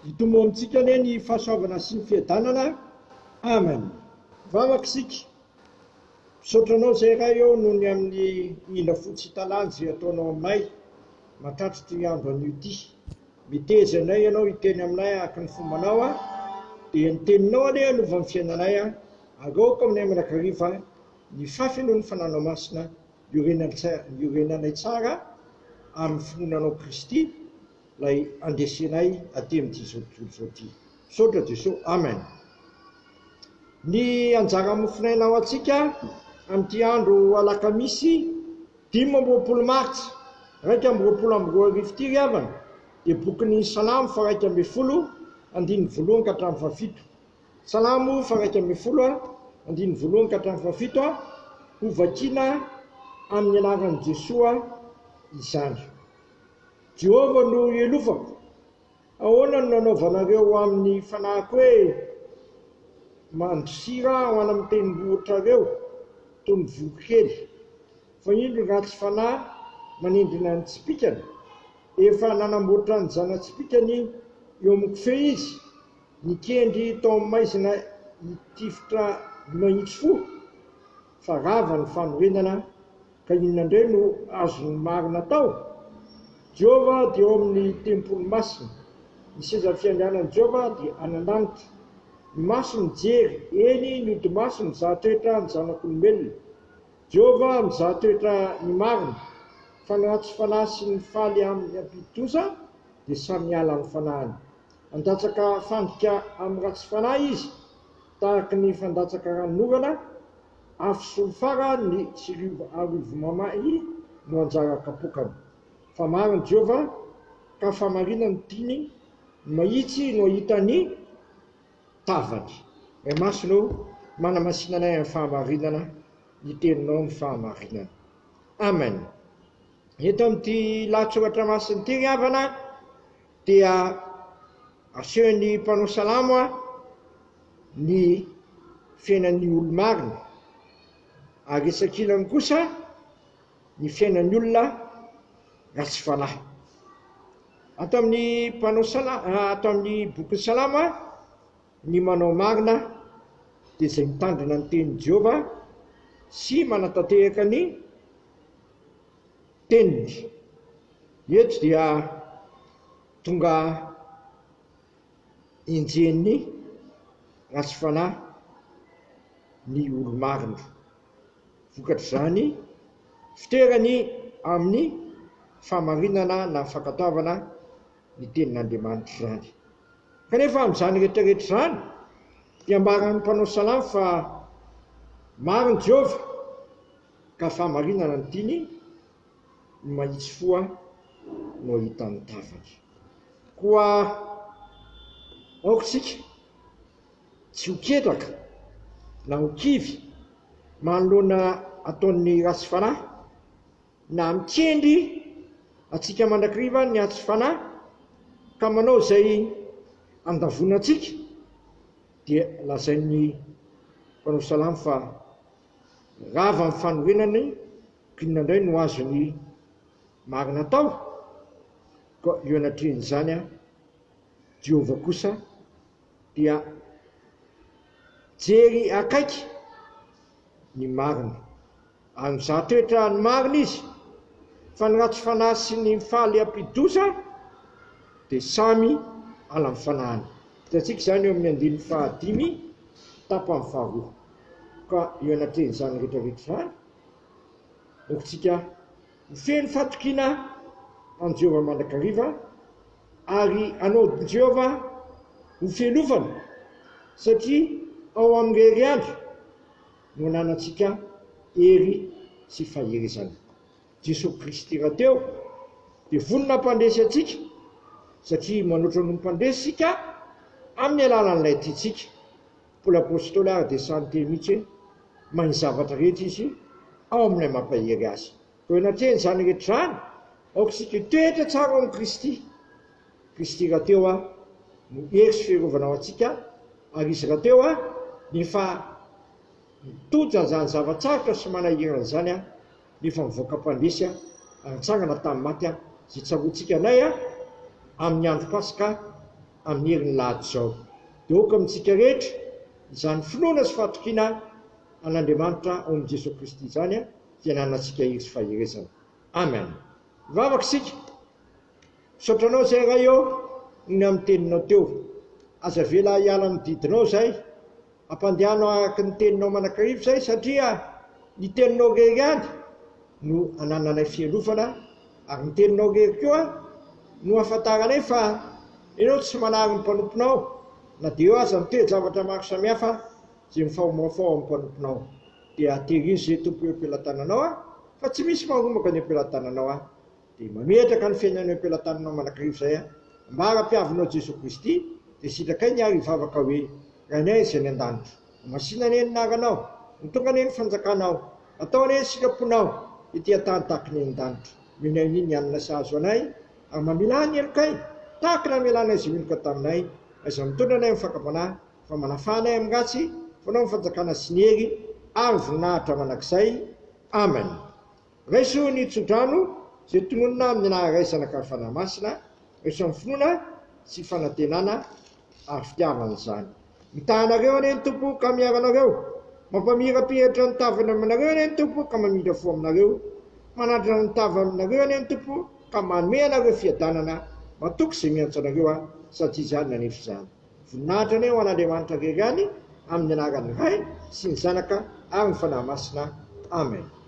Hitombo amintsika anie ny fahasoavana sy ny fiadanana. Amen. Vavaka isika. Misaotra Anao izay Ray ô noho ny amin'ny indra fo tsy hita lany izay ataonao aminay mahatratra ity andro anio ity. Miteza anay Ianao hiteny aminay araka ny fombanao a, dia ny teninao anie hanova ny fiainanay a, ary aoka aminay mandrakariva ny fahafenoan'ny Fananao Masina iorenanay tsara amin'ny finoana Anao Kristy ilay andresenay aty amin'ity izao tontolo izao ity. Misaotra Jesoa. Amen. Ny anjara mofonaina ho antsika amin'ity andro alakamisy 25 martsa 2021 ity ry havana dia bokin'ny Salamo faha-11 andininy voalohany ka hatramin'ny fahafito. Salamo faha-11 andininy voalohany ka hatramin'ny fahafito hovakiana amin'ny anaran'i Jesoa izany. Jehovah no ialofako. Ahoana no nanaovanareo amin'ny fanahiko hoe, Mandosira ho any amin'ny tendrombohitrareo toy ny voronkely? Fa indro ny ratsy fanahy manindrona ny tsipìkany, efa nanamboatra ny zana-tsipìkany eo amin'ny kofehy izy, nikendry tao amin'ny maizina hitifitra ny mahitsy fo, fa rava ny fanorenana Ka inona indray no azon'ny marina atao? Jehovah dia ao amin'ny tempoly masina. Ny seza fiandrianan'i Jehovah dia any an-danitra. Ny maso mijery, eny, ny hodi-maso mizaha toetra ny zanak'olombelona. Jehovah mizaha toetra ny marina, fa ny ratsy fanahy sy ny faly amin'ny hampidi-doza dia samy miala amin'ny fanahiny. Handatsaka fandrika amin'ny ratsy fanahy izy, tahaka ny fandatsaka ranonorana, Afo solifara ny tsirivo arivo mamay no anjara kapokany. Fa marina Jehovah ka famarina no tiany, ny mahitsy no hahita ny tavany. Ray Masina ô, manamasina anay amin'ny fahamarinana, ny teninao no fahamarinana. Amen. Eto amin'ity lahatsoratra masina ity ry havana dia asehon'ny mpanao salamo ny fiainan'ny olo-marina, ary etsy ankilany kosa ny fiainan'ny olona ratsy fanahy. Ato amin'ny mpanao sala, ato amin'ny bokin'ny Salamo, ny manao marina dia izay mitandrina ny tenin'i Jehovah sy manatanteraka ny teniny. Eto dia tonga enjehin'ny ratsy fanahy ny olo-marina. Vokatr'izany, fitoerany amin'ny fahamarinana na fankatoavana ny Tenin'Andriamanitra izany. Kanefa amin'izany rehetrarehetra izany, dia ambaran'ny mpanao salamo fa marina Jehovah, ka fahamarinana no tiany, ny mahitsy fo no hahita ny tavany. Koa aoka isika tsy ho ketraka na ho kivy manoloana ataon'ny ratsy fanahy, na mikendry antsika mandrakariva ny ratsy fanahy ka manao izay handavoana antsika, dia lazain'ny mpanao salamo fa rava ny fanorenany, inona indray no azony marina atao? Koa eo anatrehan'izany, Jehovah kosa dia mijery akaiky ny marina, ary mizaha toetra ny marina Izy, fa ny ratsy fanahy sy ny mifaly hampidi-doza dia samy halan'ny fanahiny. Hitantsika izany eo amin'ny andininy fahadimy tapany faharoa. Ka eo anatrehan'izany rehetra rehetra izany, aoka isika ho feno fatokiana an'i Jehovah mandrakariva, ary hanao an'i Jehovah ho fialofana, satria ao aminy irery ihany no ananantsika hery sy faherezana. Jesoa Kristy rahateo dia vonona hampandresy antsika, satria manoatra noho ny mpandresy isika amin'ny alalan'ilay tiantsika. Paoly Apostoly ary dia sahy niteny mihitsy hoe, Mahay ny zavatra rehetra izy ao amin'ilay mampahery azy. Koa eo anatrehan'izany rehetra izany, aoka isika hitoetra tsara ao amin'i Kristy. Kristy rahateo no hery sy fiarovana ho antsika, ary Izy rahateo no efa nitojo an'izany zava-tsarotra sy manahirana izany, nefa nivoaka mpandresy ary nitsangana tamin'ny maty, izay tsaroantsika anay amin'ny andro Paska. Amin'ny herin'ny lahady izao. Dia aoka amintsika rehetra izany finoana sy fahatokiana an'Andriamanitra ao amin'i Jesoa Kristy izany hiananantsika hery sy faherezana. Amen. Hivavaka isika. Misaotra Anao izay Ray ô noho ny amin'ny teninao teo. Aza avela hiala amin'ny didinao izay. Ampandehano araka ny teninao manakariva izay satria ny teninao irery ihany no anananay fialofana ary ny teninao irery koa no ahafantaranay fa Ianao tsy manary ny mpanomponao na dia eo aza ny toe-javatra maro samihafa izay mifamoafao amin'ny mpanomponao. Dia tehirizo izay Tompo eo am-pelatananao aho fa tsy misy marombaka ny eo am-pelatananao aho. Dia mametraka ny fiainana eo am-pelatananao mandrakariva izay aho. Ambara-piavinao Jesoa Kristy, dia sitrakay ny ary hivavaka hoe, Rainay izay any an-danitra, ho masina anie ny anaranao, ho tonga anie ny fanjakanao, atao anie ny sitraponao, ety an-tany tahaka ny any an-danitra. Omenay anie ny hanina sahaza ho anay, ary mamelà ny helokay, tahaka ny namelanay izay meloka taminay, aiza mitondra anay amin'ny fakam-panahy, fa manafaha anay amin'ny ratsy, fa Anao ny fanjakana sy ny hery ary voninahitra mandrakizay. Amen. Raiso ny tsodrano izay tononina amin'ny anaran'ny Ray, Zanaka ary Fanahy Masina, raiso amin'ny finoana sy fanantenana ary fitiavana izany. Mitaha anareo anie ny Tompo ka miaro anareo, mampamirapiratra ny tavany aminareo anie ny Tompo ka mamindra fo aminareo, manandrana ny tavany aminareo anie ny Tompo ka manome anareo fiadanana, matoky izay miantso anareo aho sady Izy ihany nanefa izany. Voninahitra anie ho an'Andriamanitra irery ihany, amin'ny anaran'ny Ray sy ny Zanaka ary ny Fanahy Masina. Amen.